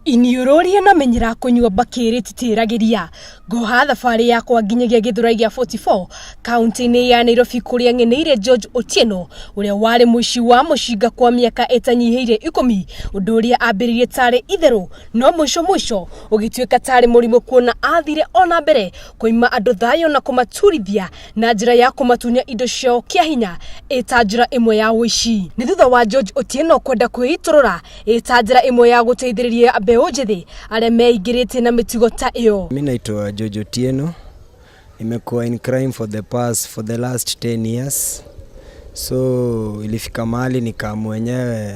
Iniũrũria na menyera kũnyua mbakĩ rĩtitĩragĩria. Ngoha thabarĩ yakwa nginyagia Gĩthũrai gĩa 44 kaunti-inĩ ya Nairobi kũrĩa ng'eneire George Otieno ũrĩa warĩ mũici wa mũcinga kwa mĩaka ĩtanyihĩire 10, ũndũ ũrĩa ambĩrĩirie tarĩ itherũ no mũico mũico ũgĩtuĩka tarĩ mũrimũ kuona athire ona mbere kũima andũ thayũ na kũmaturithia na njĩra ya kũmatunya indo ciao kĩa hinya ĩta njĩra ĩmwe ya ũici. Nĩ thutha wa George Otieno kwenda kwĩitũrũra ĩta njĩra ĩmwe ya gũteithĩrĩria mbeũ njĩthĩ arĩa meingĩrĩtie na mĩtugo ta ĩyo. Mi naitwa George Otieno. Nimekuwa in crime for the last 10 years. So ilifika mahali nikaamua wenyewe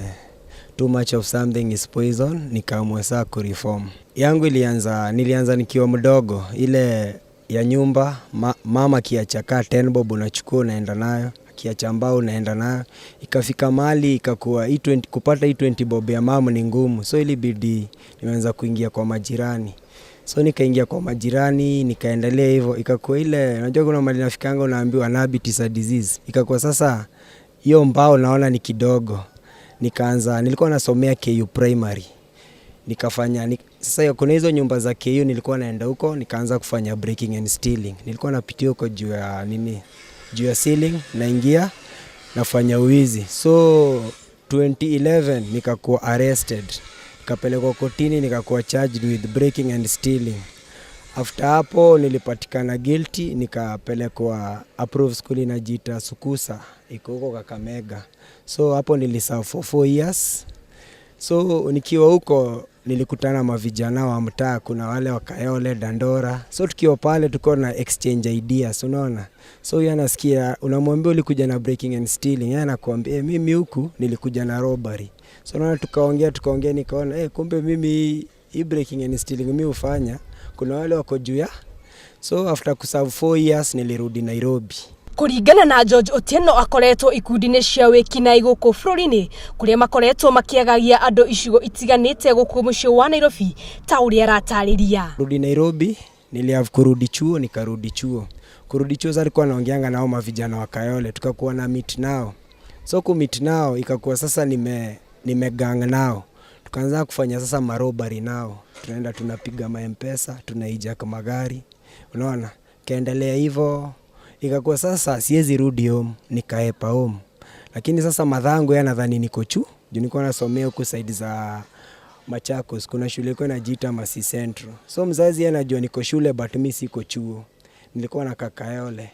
too much of something is poison, nikaamua saa kureform. Yangu ilianza, nilianza nikiwa mdogo, ile ya nyumba, mama akiacha kaa 10 bob unachukua unaenda nayo, akiacha mbao unaenda nayo. Ikafika mahali ikakuwa hii 20, kupata hii 20 bob ya mama ni ngumu, so ilibidi nimeanza kuingia kwa majirani. So nikaingia kwa majirani, nikaendelea hivyo, ikakuwa ile, unajua kuna mahali nafikanga unaambiwa habit is a disease. Ikakuwa sasa hiyo mbao naona ni kidogo. Nikaanza, nilikuwa nasomea KU primary. Nikafanya, sasa kuna hizo nyumba za KU nilikuwa naenda huko, nikaanza kufanya breaking and stealing. Nilikuwa napitia huko juu ya nini? Juu ya ceiling, naingia, nafanya uwizi. So 2011 nikakuwa arrested. Nikapelekwa kotini, nikakuwa charged with breaking and stealing. After hapo nilipatikana guilty, nikapelekwa approved school inajiita Sukusa, iko huko Kakamega. So hapo niliserve for 4 years. So nikiwa huko nilikutana mavijana wa mtaa, kuna wale wa Kayole, Dandora. So tukiwa pale tuko na exchange ideas, unaona. So huyu anasikia, unamwambia ulikuja na breaking and stealing, yeye anakuambia mimi huku nilikuja na robbery. So unaona, tukaongea tukaongea, nikaona kumbe mimi hii breaking and stealing mimi hufanya, kuna wale wako juu ya. So after kuserve 4 years nilirudi Nairobi. Kũringana na George Otieno, akoretwo ikundi-inĩ cia wĩkinaĩ gũkũ bũrũri-inĩ kũrĩa makoretwo makĩagagia andũ icigo itiganĩte gũkũ mũciĩ wa Nairobi ta ũrĩa aratarĩria. Rudi Nairobi, nilihave kurudi chuo, nikarudi chuo. Kurudi chuo sasa alikuwa naongeanga nao mavijana wa Kayole, tukakuwa na meet nao. So ku meet nao ikakuwa sasa nime gang nao. Tukaanza kufanya sasa marobbery nao. Tunaenda tunapiga ma M-Pesa, tunahijack magari. Unaona? Kaendelea hivyo, ikakuwa sasa siwezi rudi home, nikaepa home. Lakini sasa mathangu yeye anadhani niko chuo, juu nilikuwa nasomea huku side za Machakos, kuna shule ilikuwa inajiita Masi Central. So mzazi yeye anajua niko shule but mi siko chuo. Nilikuwa na kaka Kayole.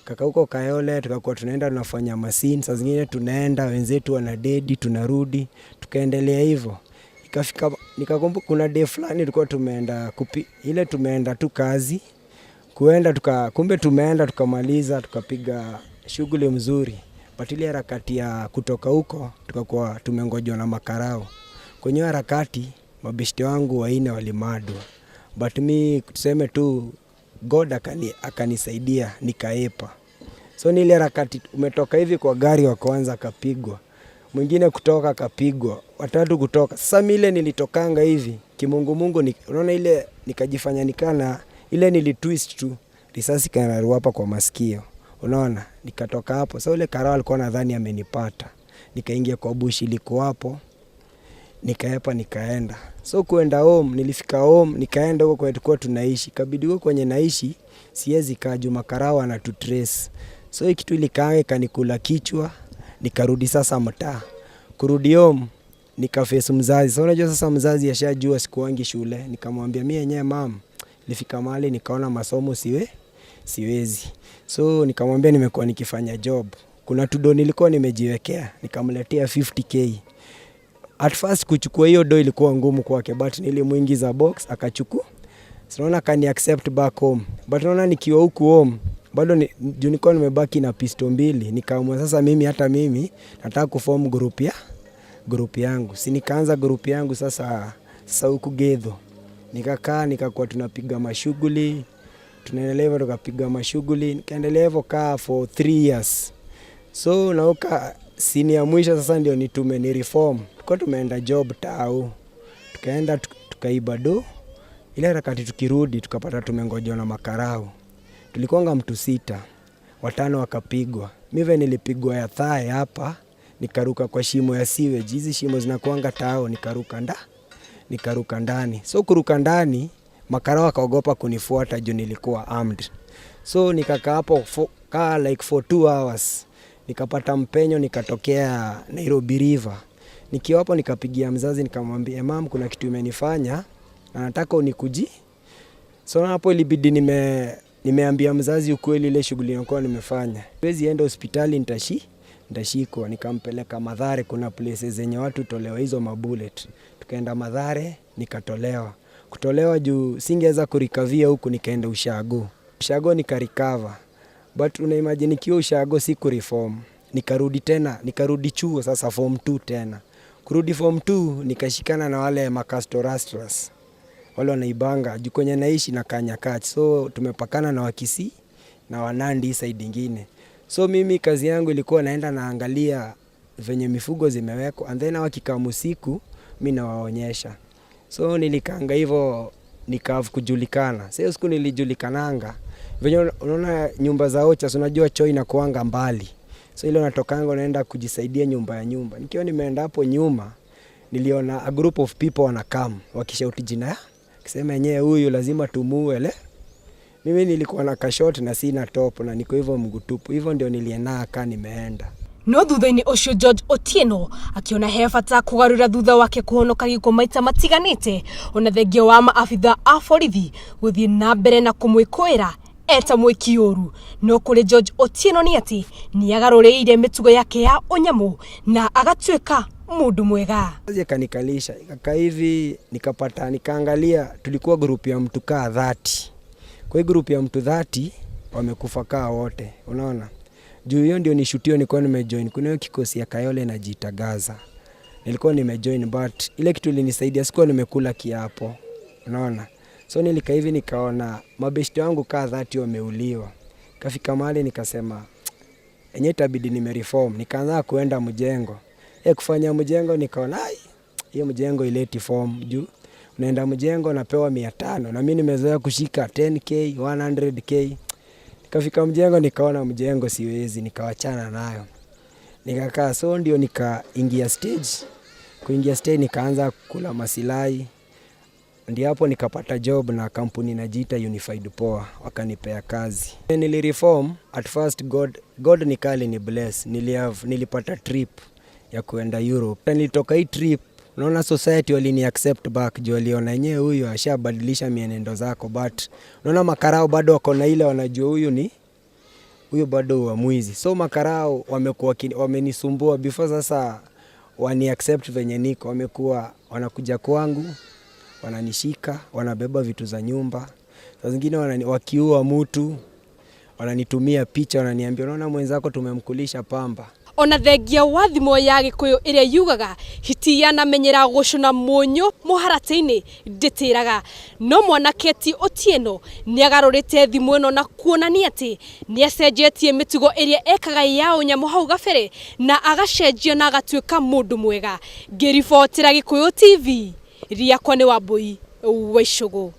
Kaka huko Kayole tukakuwa tunaenda tunafanya masini, saa zingine tunaenda wenzetu wanadedi, tunarudi, tukaendelea hivyo. Ikafika nikakumbuka kuna day fulani tulikuwa tumeenda ile tumeenda tu kazi, kuenda kumbe tumeenda tukamaliza tukapiga shughuli mzuri. But ile harakati ya kutoka huko tukakuwa tumengojwa na makarao. Kwenye harakati mabeshte wangu wanne walimadwa. But mi tuseme tu God akanisaidia nikaepa. So ni ile harakati umetoka hivi kwa gari wa kwanza akapigwa, mwingine kutoka akapigwa, watatu kutoka. Sasa mi ile nilitokanga hivi kimungumungu, unaona ile nikajifanya nikana ile nilitwist tu, risasi kanarua hapa kwa masikio. Unaona, nikatoka hapo. Sasa ule karao alikuwa nadhani amenipata. Nikaingia kwa bush ilikuwa hapo, nikaepa nikaenda. So kuenda home, nilifika home, nikaenda huko kwenye tulikuwa tunaishi. Ikabidi huko kwenye naishi, siwezi kaa juu makarao wanatutrace. So hii kitu ilikaa ikanikula kichwa, nikarudi sasa mtaa. Kurudi home, nikaface mzazi. So unajua sasa mzazi ashajua sikuangi shule. Nikamwambia mimi yenyewe mam, nilifika mahali nikaona masomo siwezi. So nikamwambia nimekuwa nikifanya job. Kuna tudo nilikuwa nimejiwekea, nikamletea 50K. At first kuchukua hiyo do ilikuwa ngumu kwake, but nilimuingiza box akachukua. So naona akani accept back home. But naona nikiwa huku home bado juu nilikuwa nimebaki na pistol mbili, nikaamua sasa mimi hata mimi nataka kuform group yangu. Si nikaanza group yangu sasa huku Gedho. Nikakaa nikakuwa tunapiga mashughuli, tunaendelea hivyo tukapiga mashughuli, nikaendelea hivyo kaa for 3 years. So nauka sini ya mwisho sasa ndio nitume ni reform. Tulikuwa tumeenda job tao. Tukaenda tukaiba do. Ile harakati tukirudi tukapata tumengojwa na makarau. Tulikuwanga mtu 6, watano wakapigwa. Mimi vile nilipigwa ya thigh hapa, nikaruka kwa shimo ya sewage. Hizi shimo zinakuanga tao, nikaruka nda. Nikaruka ndani. So kuruka ndani, makarao wakaogopa kunifuata juu nilikuwa armed. So nikakaa hapo kaa like for 2 hours. Nikapata mpenyo, nikatokea Nairobi River. Nikiwa hapo nikapigia mzazi, nikamwambia, "Mam, kuna kitu imenifanya na nataka unikuji." So hapo ilibidi nimeambia mzazi ukweli ile shughuli nilikuwa nimefanya. Siwezi enda hospitali, nitashikwa. Nikampeleka Mathare, kuna places zenye watu tolewa hizo mabullet. Tukaenda Mathare, nikatolewa. Kutolewa juu singeweza kurecoveria huku, nikaenda ushago. Ushago nikarecover. But unaimagine nikiwa ushago si kureform. Nikarudi tena, nikarudi chuo sasa form 2 tena. Kurudi form 2 nikashikana na wale makastorastras, wale wanaibanga juu kwenye naishi na Kanyakach, so tumepakana na Wakisii na Wanandi side ingine. So mimi kazi yangu ilikuwa naenda naangalia venye mifugo zimewekwa, and then wakikaa usiku mi nawaonyesha. So nilikanga hivyo nikav kujulikana. Sasa hiyo siku nilijulikananga venye unaona nyumba za ocha, so unajua choo inakuanga mbali, so ile unatokanga unaenda kujisaidia nyumba ya nyumba. Nikiwa nimeenda hapo nyuma, niliona a group of people wanakam wakishauti jina, kisema yenyewe huyu lazima tumuue le. Mimi nilikuwa na kashort na sina top na niko hivyo mguu tupu, hivyo ndio nilienda ka nimeenda. No thutha-inĩ ũcio George Otieno akĩona he bata kũgarũra thutha wake kũhonoka gĩkuũ maita matiganĩte, ona thengia wa maabitha a borithi gũthiĩ na mbere na kũmwĩkũĩra eta mwĩki ũru. No kũrĩ George Otieno nĩ atĩ nĩ agarũrĩire mĩtugo yake ya ũnyamũ na agatuĩka mũndũ mwega. Kazi akanikalisha, ikakaa hivi, nikapata, nikaangalia, tulikuwa group ya mtu kaa 30. Kwa hii group ya mtu 30 wamekufa kaa wote, unaona. Juu hiyo ndio nishutio nilikuwa nimejoin. Kuna hiyo kikosi ya Kayole inajiita Gaza. Nilikuwa nimejoin, but ile kitu ilinisaidia sikuwa nimekula kiapo, unaona. So nilikaa hivi nikaona mabeshte wangu kaa 30 wameuliwa. Kafika mahali nikasema enyewe itabidi nimereform. Nikaanza kuenda mjengo. Kufanya mjengo nikaona ai, hiyo mjengo ileti form juu unaenda mjengo napewa 500 na mimi nimezoea kushika 10K, 100K. Nikafika mjengo nikaona mjengo siwezi, nikawachana nayo. Nikakaa, so ndio nikaingia stage. Kuingia stage nikaanza kula masilahi. Ndio hapo nikapata job na kampuni inajiita Unified Poa, wakanipea kazi. Nilireform at first, God nikali ni bless. Nilipata trip ya kuenda Europe. Nilitoka hii trip, unaona society walini accept back juu waliona yenyewe huyu ashabadilisha mienendo zako, but unaona makarao bado wako na ile wanajua huyu ni huyu bado wa mwizi. So makarao wamekuwa wamenisumbua before sasa wani accept venye niko, wamekuwa wanakuja kwangu, wananishika, wanabeba vitu za nyumba. Saa zingine wakiua mtu wananitumia picha, wananiambia, "Unaona mwenzako tumemkulisha pamba." Ona thengia wa thimo ya Gĩkũyũ ĩrĩa yugaga hiti yanamenyera gũcũna mũnyũ mũharatĩ-inĩ ndĩtĩraga, no mwanake ti Otieno nĩ agarũrĩte thimo ĩno na kuonania atĩ nĩ acenjetie mĩtugo ĩrĩa ekaga ya ũnyamũ hau gabere na agacenjia na agatuĩka mũndũ mwega. Ngĩribotera Gĩkũyũ TV, rĩakwa nĩ Wambui wa Icũgũ.